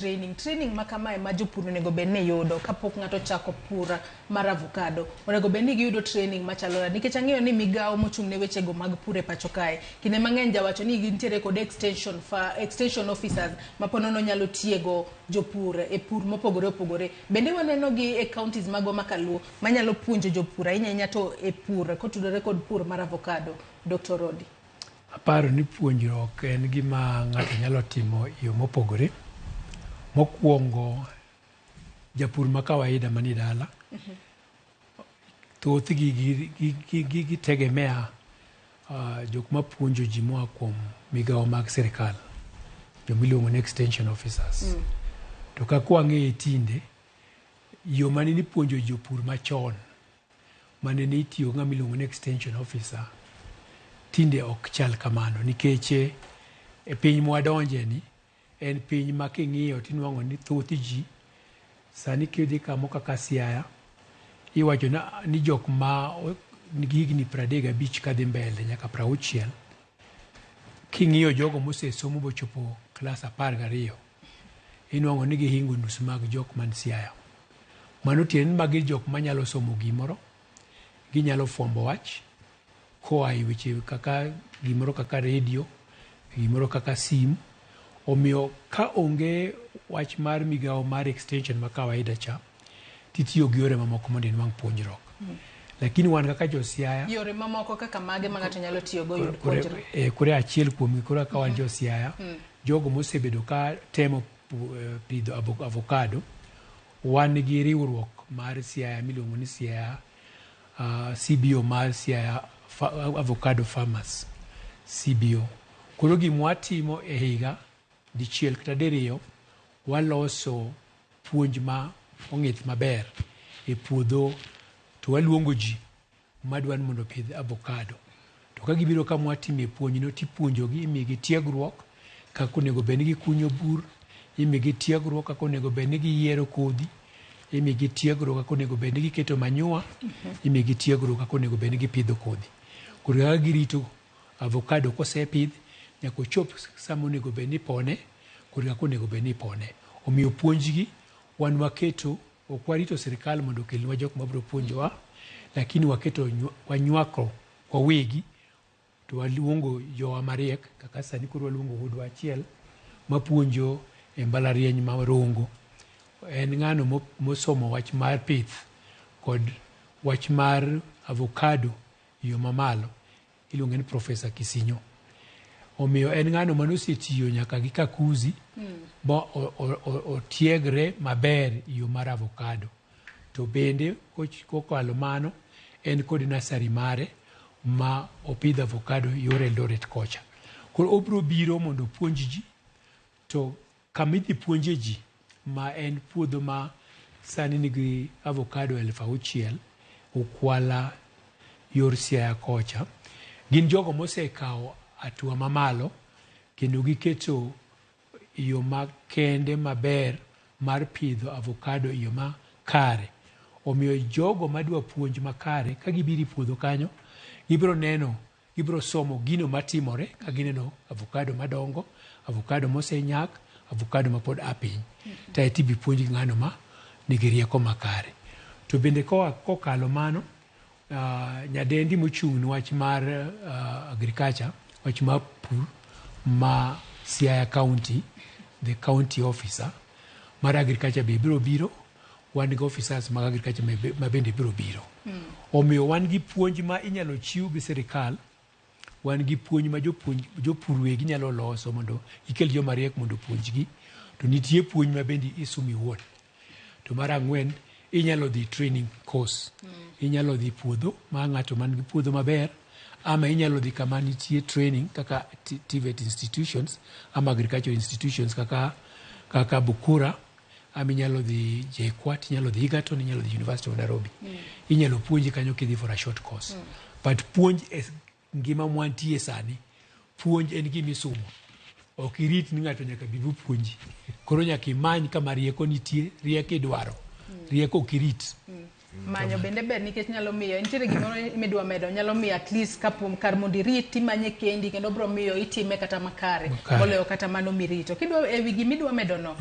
Training, training ma kamae ma jopur onego bed ni yudo kapok ng'ato ochako pur mar avocado. Onego bed ni giyudo training machalo nade? Nikech ang'eyo ni migawo mochung' ne wechego mag pur e pacho kae, kinde mang'eny jawacho ni gintiere kod extension, fa, extension officers ma ponono nyalo tiego jopur e pur mopogore opogore. Bende waneno gi e counties magwa ma kaluo manyalo puonjo jopur ahinya ahinya to e pur kotudore kod pur mar avocado. Dr. Rodi. Aparo ni puonjruok en gima ng'ato nyalo timo e yo mopogore. Mokwongo, japur ma kawaida manie dala, thothgi gitegemea jok mapuonjo ji moa kuom migawo mag sirkal, joma iluongo ni extension officers. To kaka wang'eye tinde, yo mane nipuonjo jopur machon mane ni itiyo ng'ama iluongo ni extension officer tinde ok chal kamano nikech e piny mwadonje ni en piny ma king'iyo tinwang'o ni thoth ji sani kidhi kamo kaka Siaya iwacho ni jok ma nigi higni 35 kadhi mbele nyaka 60 king'iyo jogo mosesomo bochopo klas 12 inwang'o ni gihingo nus mag jok man Siaya. Mano tiende ni magi jok manyalo somo gimoro, ginyalo fwambo wach koa e weche kaka gimoro kaka redio, gimoro kaka sim. Omiyo ka onge wach mar migawo mar extension ma kawaida cha, titiyo gi yore mamoko mondo inwang' puonjruok. Lakini wan kaka jo Siaya, Yore mamoko kaka mage ma ng'ato nyalo tiyogo yud puonjruok? Kore achiel kuomgi koro kaka wan jo Siaya, jogo mosebedo ka temo pidho avocado, wan gi riwruok mar Siaya miluongo ni Siaya CBO mar Siaya Avocado Farmers CBO. Koro gima watimo e higa dichiel kata diriyo, waloso puonj ma ong'ith maber e puodho to waluongo ji madwa ni mondo opidh avocado. To ka gibiro kama watime puonjno tipuonjogi, imigi tiegruok kaka onego bed ni gikunyo bur, imigi tiegruok kaka onego bed ni giyiero kodhi, imigi tiegruok kaka onego bed ni giketo manure, imigi tiegruok kaka onego bed ni gipidho kodhi. Koro kaka girito avocado kosepidh nyaka ochop sama onego bed ni ipone kod kaka onego bed ni ipone. Omiyo puonjgi wan waketo ok warito sirikal mondo okelnwa jok mabiro puonjowa, lakini waketo wanywako wawegi to waluongo jowa mariek kaka sani koro waluongo wuodwa achiel mapuonjo e mbalariany ma Rongo. En ng'ano mosomo wach mar pith kod wach mar avocado e yo mamalo iluonge ni Professor Kisinyo. Omiyo en ng'ano manosetiyo nyaka gi Kakuzi ba otiegre maber e yo mar avocado. To bende kokalo mano en kod nursery mare ma opidho avocado yor Eldoret kocha. Koro obiro biro mondo opuonj ji to kama idhi puonje ji ma en puodho ma sani nigi avocado 6,000 Ukwala yor Siaya kocha gin jogo mosekawo hatua mamalo kendo giketo yo makende maber mar pidho avocado e yo makare. Omiyo jogo madwa puonj makare ka gibiro e puodho kanyo gibiro neno gibiro somo gino matimore ka gineno avocado madongo, avocado mosenyak, avocado mapod a piny. To ibi puonjgi ng'ano ma nigi rieko makare. To bende koa kokalo mano, nyadendi mochung' ne wach mar agriculture, wach mar pur ma Siaya County, the county officer mar agriculture be biro biro, wan gi officers mag agriculture ma bende biro biro. Omiyo wan gi puonj ma inyalo chiw gi sirikal, wan gi puonj ma jopuonj jopur wegi nyalo loso mondo gikel joma riek mondo opuonjgi, to nitie puonj ma bende isomo iwuon. To mar ang'wen, inyalo dhi training course. Inyalo dhi puodho ma ng'ato man gi puodho maber, ama inyalo dhi kama nitie training kaka TVET institutions ama agricultural institutions kaka Bukura, ama inyalo dhi JKUAT, inyalo dhi Egerton, inyalo dhi University of Nairobi. Inyalo puonji kanyo kidhi for a short course. But puonj e ngima mwantie sani, puonj en gima isumo. Ok irit ni ng'ato nyaka bi puonji. Koro nyaka imany kama rieko nitie, rieko idwaro. Rieko ok irit. Manyo bende ber nikech nyalo miyo nitiere gimoro midwa medo, nyalo miyo at least kapo kar mondo irit imanye kendi, kendo biro miyo itime kata makare. Makare. Moloyo kata mano mirito kidwa ewi gimidwa medo no.